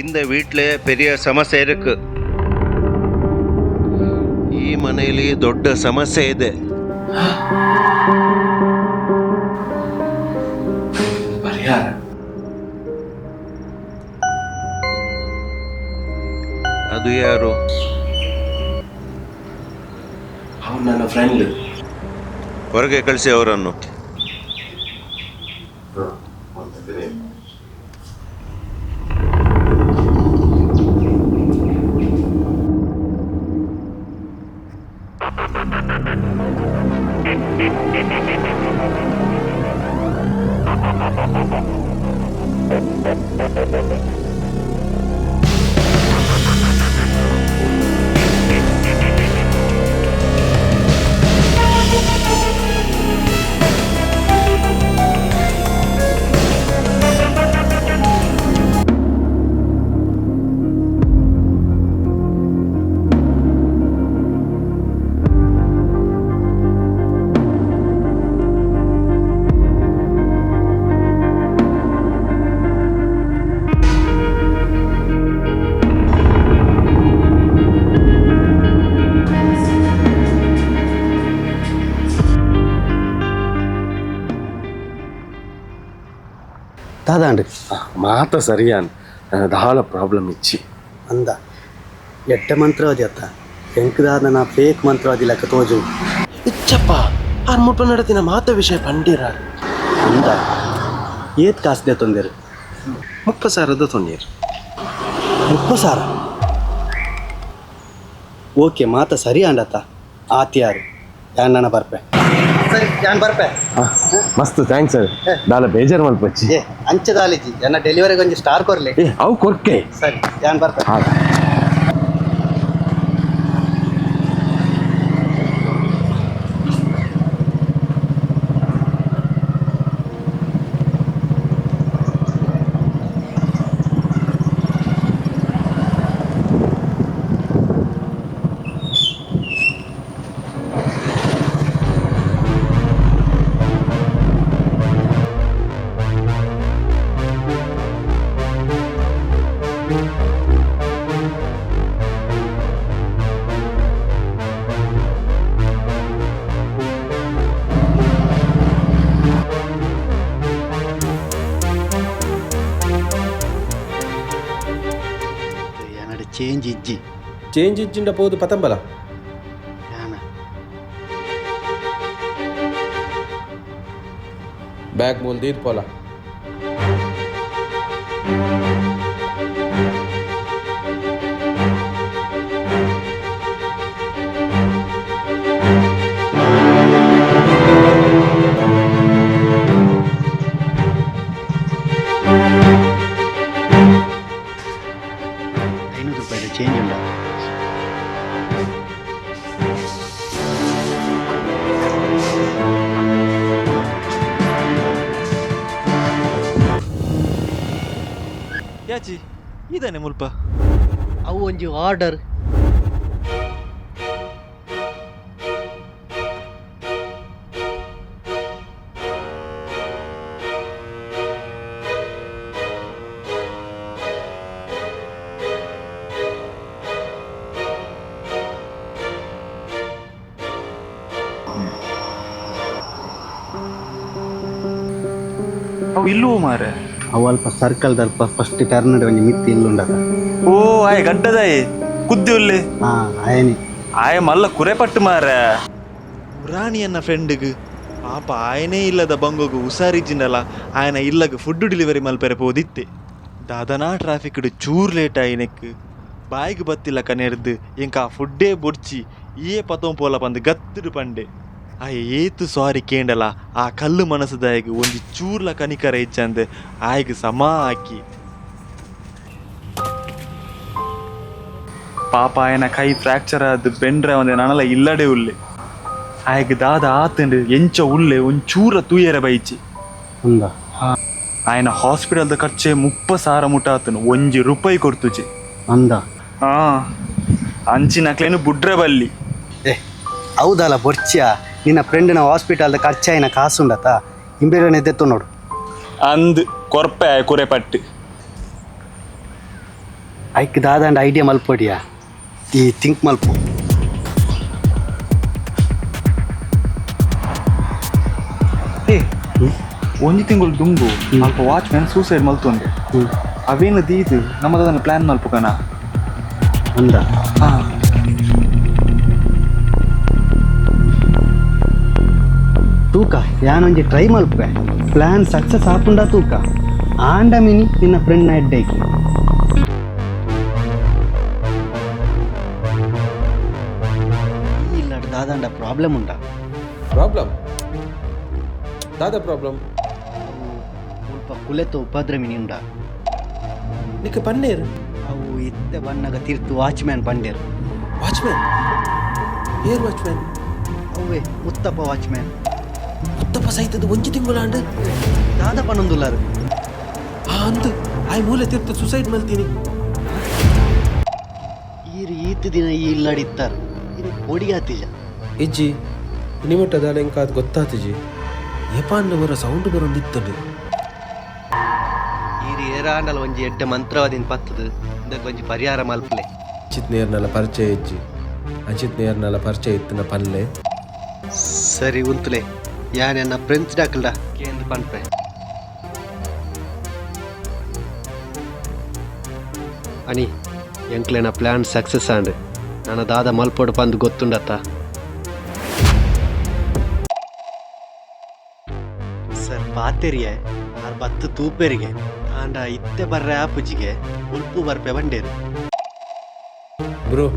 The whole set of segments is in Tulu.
இந்த வீட்டில் பெரிய ಸಮಸ್ಯೆ ಇருக்கு. ಈ ಮನೆಯಲ್ಲಿ ದೊಡ್ಡ ಸಮಸ್ಯೆ ಇದೆ. ಪರಿಹಾರ. ಅದು ಯಾರು? ಅವನು ನನ್ನ ಫ್ರೆಂಡ್. ಹೊರಗೆ ಕಳಿಸಿ ಅವರನ್ನು. ದಾದಾಂಡ್ರಿ? ಮಾತ ಸರಿಯಾನ್, ದಾಲ ಪ್ರಾಬ್ಲಮ್ ಇಚ್ಚಿ. ಅಂದ ಎಡ್ಡೆ ಮಂತ್ರವಾದಿ ಅತ್ತ, ಎಂಕದಾದ ನಾ ಫೇಕ್ ಮಂತ್ರವಾದಿ ಲೆಕ್ಕ ತೋಜು. ಇಚ್ಚಪ್ಪ, ಆರ್ ಮುಟ್ಟ ನಡತಿನ ಮಾತ ವಿಷಯ ಪಂಡಿರ. ಅಂದ, ಏತ್ ಕಾಸು ತೊಂದಿರು? 30,000ದ ತೊಂದಿರು. 30,000? ಓಕೆ, ಮಾತ ಸರಿ ಅಂಡತ್ತ, ಆತಿಯಾರು ಯಾನ್ ಬರ್ಪೆ. ಸರಿ, ಯಾನ್ ಬರ್ಪೆ. ಮಸ್ತ್ thanks sir, ದಾಲ ಬೇಜಾರು ಮಲ್ಪಚ್ಚಿ. ಏ, ಅಂಚದಾಲಿಜಿ, ಎನ್ನ ಡೆಲಿವರಿಗೆ ಒಂಜಿ ಸ್ಟಾರ್ ಕೊರ್ಲೆ. ಏ, ಅವು ಕೊರ್ಕೆ. ಸರಿ, ಯಾನ್ ಬರ್ಪೆ. ಹಾ. ಏನಡ ಚೇಂಜ್ ಇಜ್ಜಿ. ಚೇಂಜ್ ಇಜ್ಜಿಂಡ ಪೋದು ಪತಂಬಲ. ಯಾನ. ಬ್ಯಾಗ್ ಮೂಲ್ ದೀದ್ ಪೋಲ. 500 ರೂಪಾಯಿ ಚೇಂಜ್ ಉಂಡ? ಯಾಚಿ ಇದಾನೆ ಮುಲ್ಪ? ಅವು ಒಂಜಿ ಆರ್ಡರ್. ಇಲ್ಲೂ ಮಾರೆ. ಅವು ಅಲ್ಪ ಸರ್ಕಲ್ ದಲ್ಪ ಫಸ್ಟ್ ಟರ್ನ್ ಒಂಜಿ ಮಿತ್ತಿ ಇಲ್ಲುಂಡತ. ಓ, ಆಯ್ ಗಡ್ಡದಾಯೆ ಕುದ್ದಿ ಉಲ್ಲೆ? ಹಾ, ಆಯನಿ. ಆಯ ಮಲ್ಲ ಕುರೆ ಪಟ್ಟು ಮಾರ. ರಾಣಿಯನ್ನ ಫ್ರೆಂಡ್ಗ್ ಪಾಪ ಆಯನೇ ಇಲ್ಲದ ಬಂಗೋಗು ಹುಷಾರಿಜ್ಜಿನಲ್ಲ, ಆಯನ ಇಲ್ಲಗ ಫುಡ್ ಡೆಲಿವರಿ ಮಲ್ಪೆರೆ ಪೋದಿತ್ತೆ. ದಾದನಾ ಟ್ರಾಫಿಕ್ ಚೂರ್ ಲೇಟ್ ಆಯಿನೆಕ್ ಬಾಯಿಗೆ ಬತ್ತಿಲ್ಲ ಕನೆರ್ದು ಎಂಕ ಆ ಫುಡ್ಡೇ ಬೊಡ್ಚಿ, ಏ ಪತೋಂ ಪೋಲ ಪಂದು ಗತ್ತುಡು ಪಂಡೆ. ಆಯ ಏತು ಸಾರಿ ಕೇಂಡಲ ಆ ಕಲ್ಲು ಮನಸ್ಸುದಾಯಗ್ ಒಂಜಿ ಚೂರ್ಲ ಕನಿಕರ ಇಜ್ಜಂದು ಆಯಗ್ ಸಮ ಹಾಕಿ. ಪಾಪ ಆಯನ ಕೈ ಫ್ರ್ಯಾಕ್ಚರ್ ಆದ್ ಬೆಂಡ್ರೆ ಒಂದೆ ನನಲ ಇಲ್ಲಡೆ ಉಲ್ಲೆ. ಆಯಗ್ ದಾದ ಆತಂಡು, ಎಂಚ ಉಲ್ಲೆ ಒಂಚೂರ ತೂಯರೆ ಬೈಚಿ. ಉಂದ? ಆಯನ ಹಾಸ್ಪಿಟಲ್ದ ಖರ್ಚೆ 30,000 ಮುಟ ಆತನು, ಒಂಜಿ ರೂಪಾಯಿ ಕೊಡ್ತುಜಿ. ಅಂದ? ಹಾ, ಅಂಚಿನಕ್ಲೇನು ಬುಡ್ರೆ ಬಲ್ಲಿ. ಏ, ಹೌದಲ್ಲ ಬೊರ್ಚಿಯ, ನಿನ್ನ ಫ್ರೆಂಡಿನ ಹಾಸ್ಪಿಟಲ್ದ ಖರ್ಚಾಯಿನ ಕಾಸುಂಡತ ಇಂಬೇರನೆ ಎದ್ದೆತ್ತು ನೋಡು. ಅಂದ್ ಕೊರ್ಪೆ ಆಯ ಕುರೆ ಪಟ್ಟು. ಐಕ್ ದಾದಂಡ ಐಡಿಯಾ ಮಲ್ಪೊಡಿಯಾ, ಈ ಥಿಂಕ್ ಮಲ್ಪು. ಏ, ಒಂಜಿ ತಿಂಗಳು ದುಂಬು ಅಲ್ಪ ವಾಚ್ ಮ್ಯಾನ್ ಸೂಸೈಡ್ ಮಲ್ತೊಂಡೆ. ಅವೇನು ದೀದು ನಮ್ಮದನ್ನ ಪ್ಲಾನ್ ಮಲ್ಪುಕನ. ಅಂದ? ಹಾ. ತೂಕ, ಯಾನೊಂಜಿ ಟ್ರೈ ಮಲ್ಪೆ, ಪ್ಲಾನ್ ಸಕ್ಸಸ್ ಆಪುಂಡ ತೂಕ. ಆಂಡ ಮಿನಿ ನಿನ್ನ ಫ್ರೆಂಡ್ನ ಹೆಡ್ಡೈಕ್. ಇಲ್ಲ, ದಾದಂಡ ಪ್ರಾಬ್ಲಮ್ ಉಂಡ. ಪ್ರಾಬ್ಲಮ್? ದಾದ ಪ್ರಾಬ್ಲಮ್? ಸ್ವಲ್ಪ ಕುಲೆತ ಉಪದ್ರ ಮಿನಿ ಉಂಡ. ನಿಕ್ಕ ಪನ್ನೇರು? ಅವು ಇತ್ತೆ ಬಣ್ಣಗ ತೀರ್ತು ವಾಚ್ಮ್ಯಾನ್ ಪಂಡೇರು. ವಾಚ್ಮ್ಯಾನ್? ಏರ್ ವಾಚ್ಮ್ಯಾನ್? ಅವೇ ಮುತ್ತಪ್ಪ ವಾಚ್ಮ್ಯಾನ್. ಮುತ್ತಪ್ಪ ಸಹಿತದ ಒಂಜಿ ತಿಂಗಳಾಂಡ್. ದಾದ ಪನ್ನೊಂದುಲ್ಲಾರು? ಆ ಅಂದು ಆಯ್ ಮೂಲೆ ತೀರ್ಥ ಸುಸೈಡ್ ಮಲ್ತೀನಿ. ಈರು ಈತ ದಿನ ಈ ಇಲ್ಲಾಡಿತ್ತಾರೆ, ಇದು ಪೊಡಿ ಆತಿಜ. ಇಜ್ಜಿ, ನಿಮಟ್ಟ ದಾಲ ಎಂಕಾದ್ ಗೊತ್ತಾತಿಜಿ. ಏಪಾಂಡ ಸೌಂಡ್ ಬರೊಂದಿತ್ತಂಡು. ಈರು ಏರಾಂಡಲ ಒಂಜಿ ಎಡ್ಡೆ ಮಂತ್ರವಾದಿನ ಪತ್ತದು ಇಂದಕ್ಕೆ ಒಂಜಿ ಪರಿಹಾರ ಮಲ್ಪಲೆ. ಅಂಚಿತ್ ನೇರ್ನಲ ಪರಿಚಯ ಇಜ್ಜಿ. ಅಂಚಿತ್ ನೇರ್ನಲ ಪರಿಚಯ ಇತ್ತಿನ ಪಲ್ಲೆ. ಸರಿ ಉಂತುಲೆ, ಯಾನ್ ಎನ್ನ ಫ್ರೆಂಡ್ಸ್ ಡಾಕಲ್ಡ ಕೇಂದ್ರ ಪನ್ಪೆ. ಅಣಿ, ಎಂಕ್ಲೆನ ಪ್ಲಾನ್ ಸಕ್ಸಸ್ ಆಂಡ್. ನನ್ನ ದಾದ ಮಲ್ಪೊಡು ಪಂದು ಗೊತ್ತುಂಡತ್ತ. ಸರ್ ಪಾತೆರಿಯೆ, ಆರ್ ಬತ್ತು ತೂಪೆರಿಗೆ ಆಂಡ ಇತ್ತೆ ಬರ್ರೆ ಆಪುಜಿಗೆ, ಉಲ್ಪು ಬರ್ಪೆ ಬಂಡೇರು. ಬ್ರೋ,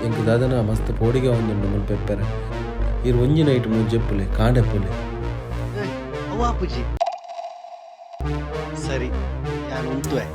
ಎಂಕ್ ದಾದನ ಮಸ್ತ್ ಪೋಡಿಗೆ ಒಂದುಂಡು ಮುಲ್ಪೆಪ್ಪೆರೆ. ಈರ್ ಒಂಜಿ ನೈಟ್ ಮೂಜೆಪ್ಪುಲೆ, ಕಾಂಡೆಪ್ಪುಲೆ. ಅವು ಆಪುಜಿ. ಸರಿ, ಯಾನ್ ಉಂತುವೆ.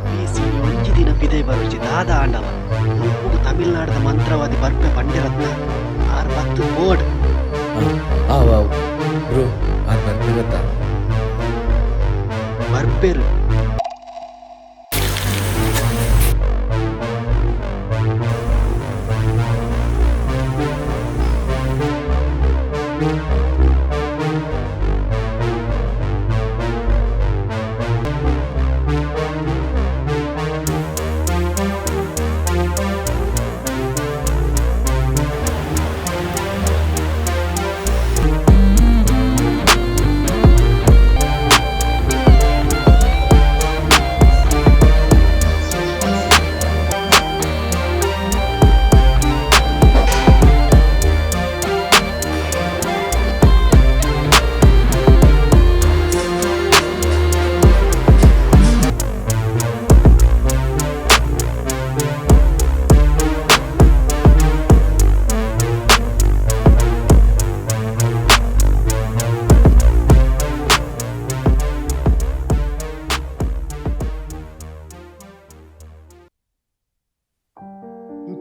ಪ್ಲೀಸ್, ಈ ಒಂಜಿ ದಿನ ಪಿದೈ ಬರೋಜಿ. ದಾದ ಆಂಡವ ಮುಲ್ಪುಗು ತಮಿಳ್ನಾಡದ ಮಂತ್ರವಾದಿ ಬರ್ಪೆ ಪಂಡಿರತ್ನ, ಆರ್ ಬತ್ತು ಬೋರ್ಡ್. ಆ ವಾವ್ ಬ್ರೋ, ಆರ್ ಬರ್ಪಿರತ್ತ? ಬರ್ಪೇರು.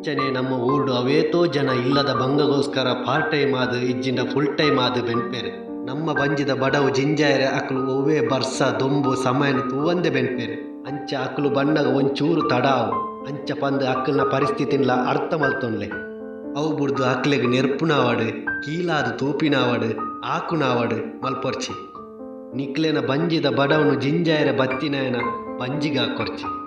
ಇಂಚನೆ ನಮ್ಮ ಊರುಡು ಅವೇತೋ ಜನ ಇಲ್ಲದ ಬಂಗಗೋಸ್ಕರ ಪಾರ್ಟ್ ಟೈಮ್ ಆದ್ ಇಜ್ಜಿಂಡ ಫುಲ್ ಟೈಮ್ ಆದ್ ಬೆನ್ಪೆರ್. ನಮ್ಮ ಬಂಜಿದ ಬಡವು ಜಿಂಜಾಯೆರೆ ಅಕುಲು ಒವ್ವೇ ಬರ್ಸ ದೊಂಬು ಸಮಯನ್ ತೂವಂದೆ ಬೆನ್ಪೆರ್. ಅಂಚ ಅಕುಲು ಬನ್ನಗ ಒಂಚೂರು ತಡ ಆವು. ಅಂಚ ಪಂದ್ ಅಕಲ್ನ ಪರಿಸ್ಥಿತಿನ್ಲ ಅರ್ಥ ಮಲ್ತೊನ್ಲೆ. ಅವು ಬುಡ್ದು ಅಕ್ಲೆಗ್ ನೆರ್ಪುನಾವಡ್, ಕೀಲಾದ್ ತೂಪಿನಾವಡ್, ಆಕುನಾವಡ್ ಮಲ್ಪೊರ್ಚಿ. ನಿಕ್ಲೆನ ಬಂಜಿದ ಬಡವುನು ಜಿಂಜಾಯೆರೆ ಬತ್ತಿನಾಯನ ಬಂಜಿಗ್ ಆಕೊರ್ಚಿ.